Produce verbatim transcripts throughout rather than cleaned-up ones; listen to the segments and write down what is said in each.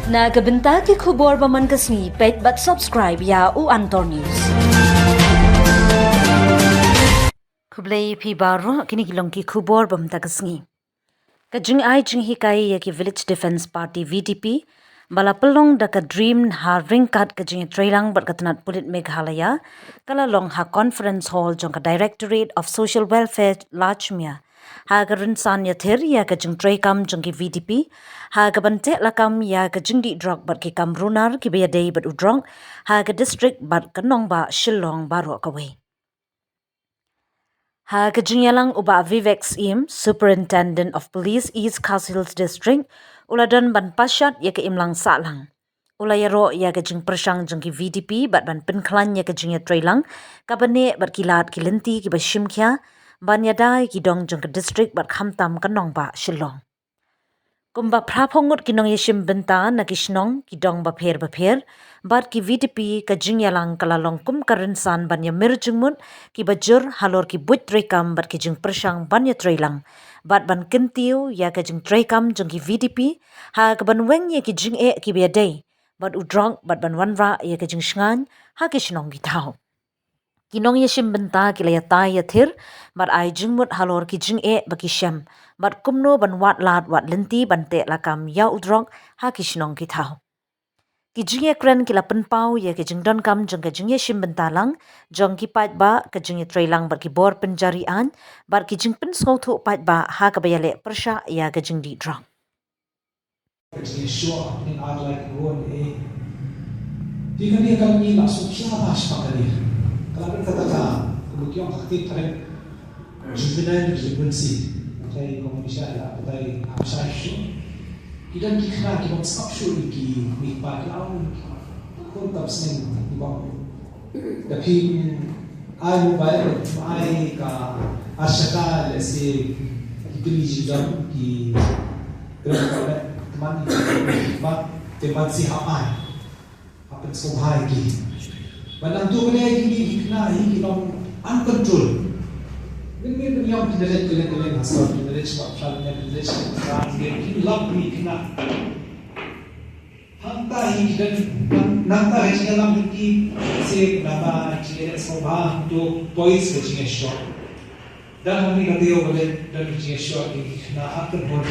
Na ka bynta ki khubor ba man ka sngi, peit bad subscribe ïa U Antor News. Khublei phi baroh, kine ki long ki khubor ba mynta ka sngi. Ka jingai jinghikai ïa ki Village Defence Party, V D P, ba la pynlong da ka DREAM ha ryngkat ka jingïatreilang bad ka tnat pulit Meghalaya, ka la long ha Conference Hall jong ka Directorate of Social Welfare, Lajmia, ha ka rynsan ïathir ïa ka jingtreikam jong ki V D P ha ka ban teh lakam ïa ka jingdih drok bad ki kam runar kiba ïadei bad u drok ha ka district bad ka nongbah Shillong baroh kawei. Ha ka jingïalang, u Bah Vivek Syiem, Superintendent of Police, East Khasi Hills District, u la don ban pashat ïa ka imlang sahlang. U la ïaroh ïa ka jingpyrshang jong ki V D P bad ban pynkhlaiñ ïa ka jingïatreilang kaba neh bad ki lad ki lynti kiba shim khia ban ïada ïa ki dong jong ka district bad khamtam ka nongbah Shillong. Kumba phra phew ngut ki nongïashim bynta na ki shnong, ki dong bapher bapher bad ki V D P, ka jingïalang ka la long kum ka rynsan ban ïamir jingmut kiba jur halor ki buit treikam bad ki jingpyrshang ban ïatreilang bad ban kyntiew ïa ka jingtreikam jong ki V D P ha ka ban weng ïa ki jingeh kiba ïadei bad u drok bad ban wanrah ïa ka jingshngaiñ ha ki shnong ki thaw. Ki nongïashim bynta ki la ïatai ïathir bad ai jingmut halor ki jingeh ba ki shem bad kumno ban wad lad wad lynti ban teh lakam ïa u drok ha ki shnong ki thaw. Ki jingïakren ki la pynpaw ïa ki jingdonkam jong ka jingïashim bynta lang jong ki paidbah, ka jingïatreilang bad ki bor pynjari aiñ bad ki jingpynsngewthuh paidbah ha kaba ïaleh pyrshah ïa ka jingdih drok. Ka jingshoh, ning ar lai ki won eh. Te kane ka ngi la sngewkhia ba sha kane. Ka la don kata ka, ka mut ïong ka kti phareng. Juvenile delinquency. Batai ko Malaysia la, batai Hampshire shuh. Ki don ki khynnah ki bym sngap shuh ïa ki, ki pa ki la ong. Khun tam snem ki bym Da phi ai mobile, ai ka ar shaka, lehse ki pynlong jingdon ki kren ka leh, teman ki ba, teman si hap ai. Hap pynsngewbha ïa ki. Ba nangtu kane ki, ki khynnah hi ki long uncontrol. Ngin, ngin, ngin ïong pynleit, pynleit, pynleit ha sor, pynleit sha Prime, pynleit sha Prime, ngin lap ki khynnah. Hangta hi ki don, nang, nangta hi ki don, lam hi ki, se nangta hi ki don, sngewbha to poise ka jingïashoh. Don hangne ka taïew ba leh, don ka jingïashoh ïa ki khynnah ha kynhun.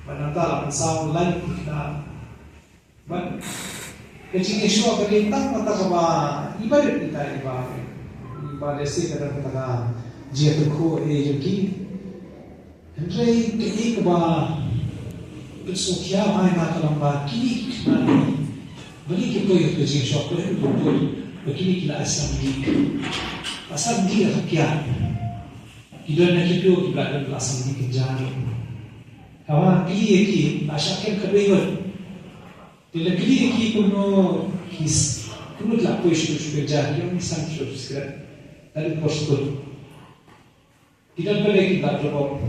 Bad nangta la pynsaw line ki khynnah. Bad ka jingïashoh ka dei tang kata kaba, iba dei kita iba, iba lehse ka don kata ka jingïatyngkhuh ïa ki. Hynrei kaei kaba pynsngewkhia bha ïa nga ka long ba kine ki khynnah, ba kine ki poi ka jingshoh, poi ka poi, ba kine ki la asam dik. Asam dik ha kiad. Ki don na kito kiba la don la asam dik kynja. Haba kine ki la shah kem kawei ngut. Te la kylli ïa ki kumno ki s-, kumno ki la poi shuh shuh kynja, ki ong ngi san shuh shuh skrep. Lada poi skul. Ki don balei ki la drop out.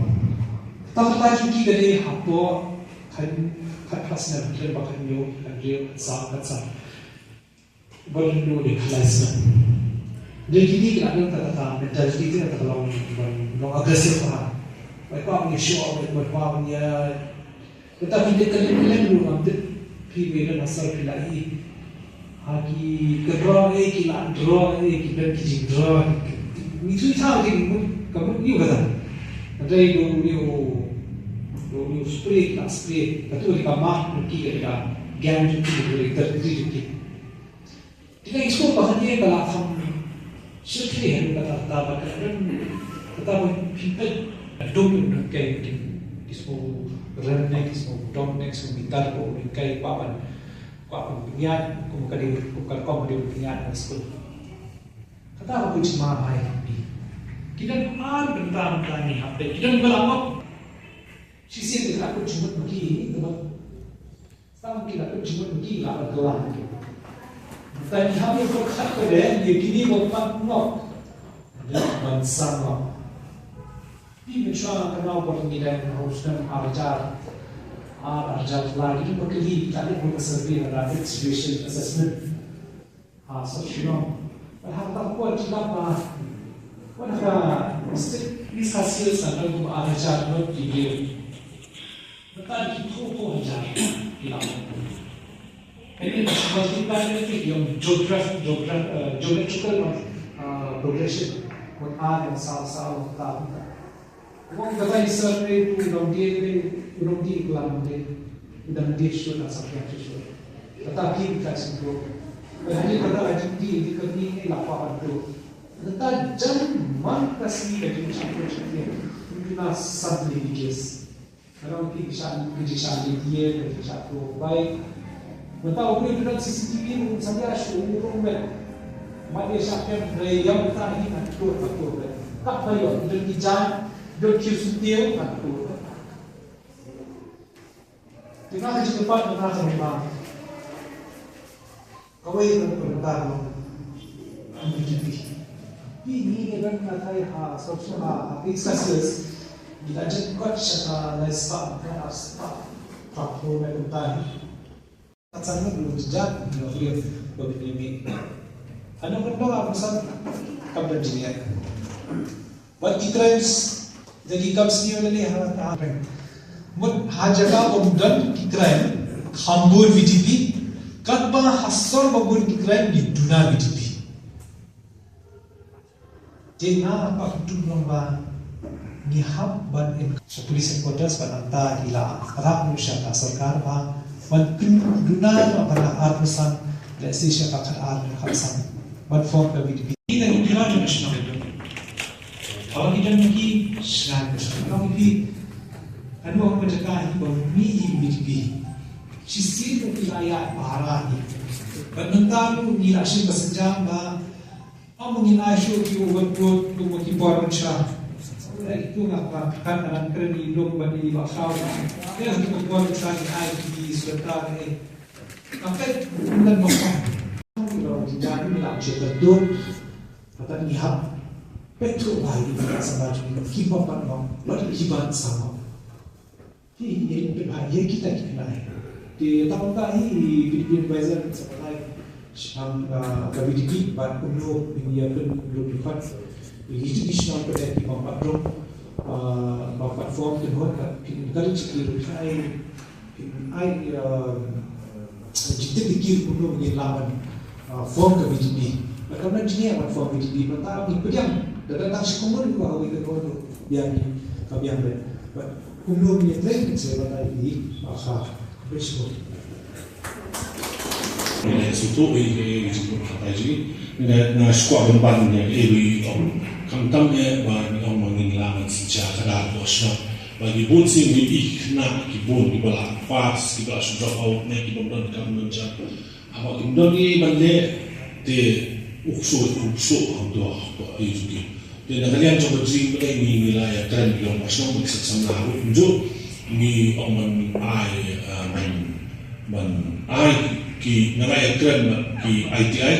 Kata ka lai jong ki ka dei hapoh khan, khatphra snem, khlem ba khathynñiew, khathynriew, khatsaw, khatsan. Ba dang duh dei khatlai snem. Dei kine ki la don kata ka mentality, kata ka long, long, long aggressive bha. Bai kwah ban ïashoh, bai kwah ban ïa Kata phi tip, ka lem, ka lem ruh ngam tip phi, ba ïa don ha sor phi la ïohi. Ha ki, ka draw eh, ki la draw eh, ki don ki jingdraw. Ngi thui thaw ki mut, ka mut ñiew kata. Hynrei dei u, dei u, dei u spray, ki la spray. Kata ka dei ka mark, ki ka dei ka gang jong ki, ka dei ka terketi jong ki. Te nga ïohsngew ba hangne ka la kham shyrkhei haduh katta katta, ba ka don katta ba phin peit. Ka dum ka don kaei, ki sngewrem ne, ki sngewdom ne, ki sngewbitar, ko u don kaei, kwah ban, kwah ban pynïaid kum ka dei, kum ka rukom ka dei ban pynïaid ha skul. Kata ka bun jingma bha ïa phi. Ki don ar bynta bynta ngi hap peit, ki don ba la ong. Shisien ki la kut jingmut ma ki, ki don Tang ki la pynjumut ki la ba kla. Tang ki hap ïa ka khat ka dei ïa kini ba pat ngop. Dei ban sang ngop. Phi mynshuwa ka nau ba ngi dang ha u snem ar hajar, ar hajar lai, ki dang ba kylli, ka dei ba ka survey, rapid situation assessment. Ha, so Shillong. Bad ha kata ka por ki la ba, bad ha ka state East Khasi Hills ka dang ba ar hajar ngut ki dei. Mynta ki phew phew hajar ki la. Multiply ïa ki, ïa geograph-, geograph-, uh, geometrical, uh, progression. Wat ar, ïa saw, saw, ta, ta. Wan kata i survey tu u nongdie, u nongdie klam de, u dang die shuh, na sa pia shuh. Kata ki ka shu tu. Hynrei kata ka jingdie, di ka ni ni la pa tu. Kata jan man ka sngi ka jingshah tu shah tu. Kena suddenly di case. Ka long ki shah, ki shah di die, ki shah tu bai. Mynta u briew u don C C T V, u sa ïa shu u rung bet. Mat ïa shah kem, hynrei ïa mynta hi ngan tur, ngan tur bet. Kat ba ïoh, don ki jan, don ki syntiew, ngan tur. Te nga ka jingkyrpad na ka, ka long ba kawei ka bynta ka long community. Phi, ngi ngi don na thaiñ ha, sop sop ha, ha East Khasi Hills. Ngi la jan kot sha ka lai spah, ka ar spah. Ka pho me bynta hi. Ka san ngut lu jat, ngi la briew, ba bit ni mi. Ano kan dong apa san, kam don jingeh. Wat ki crimes, da ki kam sniew lane ha, ha, mut ha jaka bym don ki crime, kham bun V D P, katba ha sor ba bun ki crime, ngi duna V D P. Te nga pat kyntu long ba ngi hap ban im sha police headquarters, ban nangta ki la rah ruh sha ka sorkar ba ban pyn duna ba ban arphew san, let's say sha ka khatar, khatsan, ban form ka V D P. Ina ngi duna na shnong. Haba ngi don ki shnong, shnong ki, kano ka jaka hi ba ngi im V D P. Shisien ki la ïa para hi. Ban nangta ruh ngi la shim ka sienjam ba Ym ngin ai shuh ki overcoat kum ki por mynshwa. Kum nga pat, kan, kan kren i long ban i ba khaw. Ïa ki por mynshwa ki ai ki sweater ne. Ka pet kum dan baka. Ki long ki jan ni la shuh ka dut. Kata ni hap. Pet tu ba i ba sa ba ki ba pat long. Ba ki ba sa long. Hi, hi, hi, hi, hi, kita kita lai. Te tang ka hi, hi, hi, advisor sa lai. Sham, ah, ka V D P, bad kumno, hi, hi, pun, kumno, kumno, hi, hi, hi, sham, ka dei, hi, bang, bad, ah, bang, platform, kumno, ka, hi, encourage, hi, hi, hi, hi, ah, Jitin di kir kumno ngi la ban, uh, form ka V D P. Ba ka ban jingeh ban form V D P, ba ta ngi pdiang, da da tang shi kumno ngi ko hawi ka ko biang ngi, ka biang be. Ba kumno ngi train ngi se ba ta ngi, ba kha, be shi ko. Ngi su tu i, i, i, i, i, i, nga, nga squad ban ban ngi, i, i, i, kam tam ngi, ba ngi ong ma ngi la ban sincha ka da ko shna. Ba ki bun sien ki ih khynnah ki bun kiba la pass, kiba la shu drop out ne kiba don kam don jam. Haba kim don ei ban leh te u ksuid u ksuid hangto hangto ayu ki. Te na ka liang jong ka jingpynlong ngi ngi la ïakren ki long ba shnong ba ki sak samla ruh kumjuh ngi ong ban ai, ah, ban, ban ai ki, nga la ïakren bad ki I T I.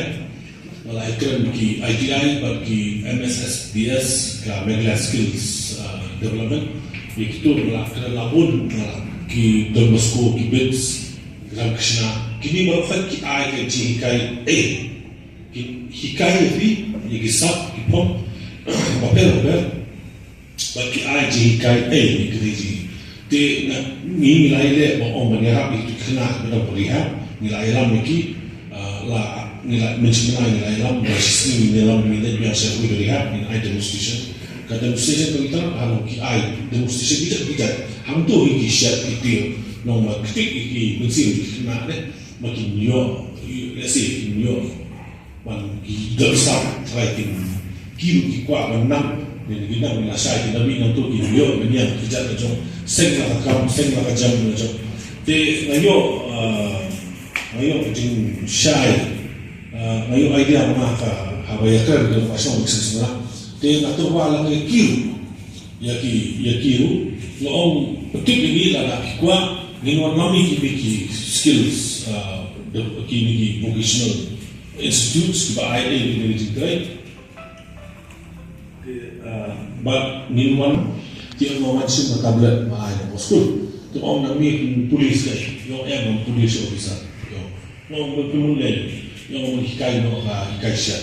Nga la ïakren ki I T I bad ki M S S D S, ka Meghalaya Skills, uh, Development. Ïa kito nga la kren la bun, nga la ki Don Bosco, ki BITS, ki Ramakrishna. Kine baroh pat ki ai ka jinghikai, eh, ki hikai ïa phi, ïa ki sap, ki pop, bapher bapher. Bad ki ai jinghikai ei ïa kine jinghikai. Te nga, ngi ngi la ïaleh ba ong ban ïarap ïa ki khynnah kiba dang rehab, ngi la ïalam ïa ki, ah, la, ngi la, mynshuwa ngi la ïalam, ba shisien ngi ïalam, ngi leit biang sha kawei ka rehab, ngi ai demonstration. Ka demonstration ka kita, ha long ki ai demonstration kita kita. Hangto hi ki shet ki tiar, long ba ktik ïa ki mynsiem ki khynnah ne, ba kin ïoh, let's say, kin ïoh ban ki dep sap, trai kin, ki ruh ki kwah ban nang, ne ki nang na shai ki nabi nang tu ki ïoh ban ïa ki jat ka jong, seng la ka kam, seng la ka jam ka jong. Te nga ïoh, ah, nga ïoh ka jingshai, ah, nga ïoh idea ma ka, haba ïakren ka shong ka seng seng la. Te nga tu ba la ki ruh, ïa ki, ïa ki ruh, nga ong, pyntik ïa ngi lada ki kwah, ngin wan lam ïa ki, ïa ki skills, ah, de, ki, ïa ki vocational institutes, kiba ai ïa ki, ïa ki jingtrei. Ki, ah, bad ngin wan, ki ong wan shim ka tablet ba ai na skul. Te ong na mi ki police ka, ïoh em police officer, ïoh. Ïoh, ong ba ki mun lei, ïoh, ong hikai noh ka, hikai sha.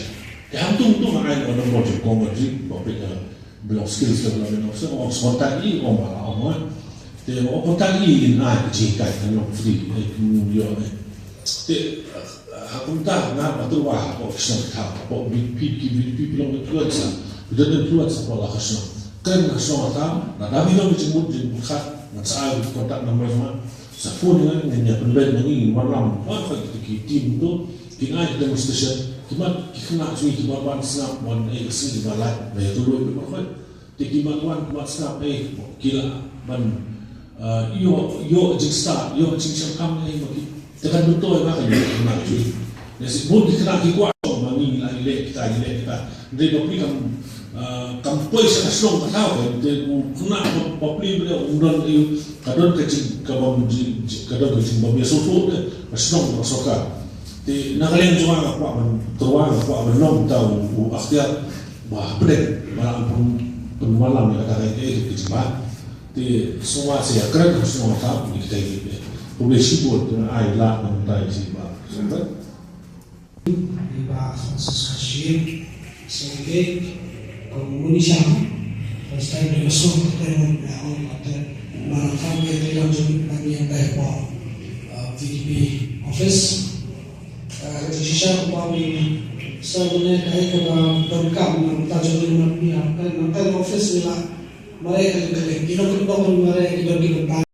Te hangto, hangto nga ai noh nombor jong ka, ba peit ka, Block Skills Development Officer, ong contact i, ong ba la ong, eh. Te ong contact i, in ai ka jinghikai ka long free, eh, kin ïoh, eh. Te ha kumta nga ba tyrwa hapoh ki shnong ki thaw, hapoh VDP, ki VDP phi long influencer, phi don influence hapoh la ka shnong. Kren ha shnong ha thaw, lada phi don ka jingmut jingpyrkhat, ngan sa ai contact number jong nga. Sa phone ïa nga, ngan ïa pynbeit ma ngi, ngin wallam, ba phi ki team to, kin ai ki demonstration, ki mat ki khynnah jong ngi kiba wan sngap, wan ai ka sngi kiba lait, ba ïa to loi ba khoi. Te ki mat wan, ki mat sngap, eh, ki lah ban, ah, ïoh, ïoh jingstad, ïoh jingshemphang, eh, ma ki. Te kan myntoi ba ka ïoh khynnah jong ngi. Lehse bun ki khynnah ki kwah shong ma ngi, ngi la ïaleh kita, ïaleh kita. Hynrei bapli kam, ah, kam poi sha ka shnong ka thaw, eh, te u khynnah ba, bapli ba dei um don, eh, ka don ka jing, ka bym jing, jing, ka don ka jingbym ïasngewthuh, eh, ka shnong bad ka sorkar. Te na ka liang jong nga nga kwah ban, tyrwa nga kwah ban long uta u, u aktiar ba hapdeng, ba lah ban pyn, pynwallam ïa kata ka, eh, ka jingbha. Te sngewbha sa ïakren ha shnong ha thaw ïa kita ki, eh. Khublei shibun, te nga ai lad na mynta ïa i Bah Sumbat. I Bah Francis Kharshil, Sengkei, kum u Munisha, first time ïa ka shnong, te nga ong, te ba la tham ïa ka liang jong ngi, ba ngi ïa ka, eh, VDP office. Eh, ka jingshisha kumba u Sir mynne ka ai kaba donkam na ka bynta jong ngi, namar ngi ha kane, na kane ka office ngi la mareh ka jingkylli. Ki nongkyndong ngi mareh ki don ki bynta.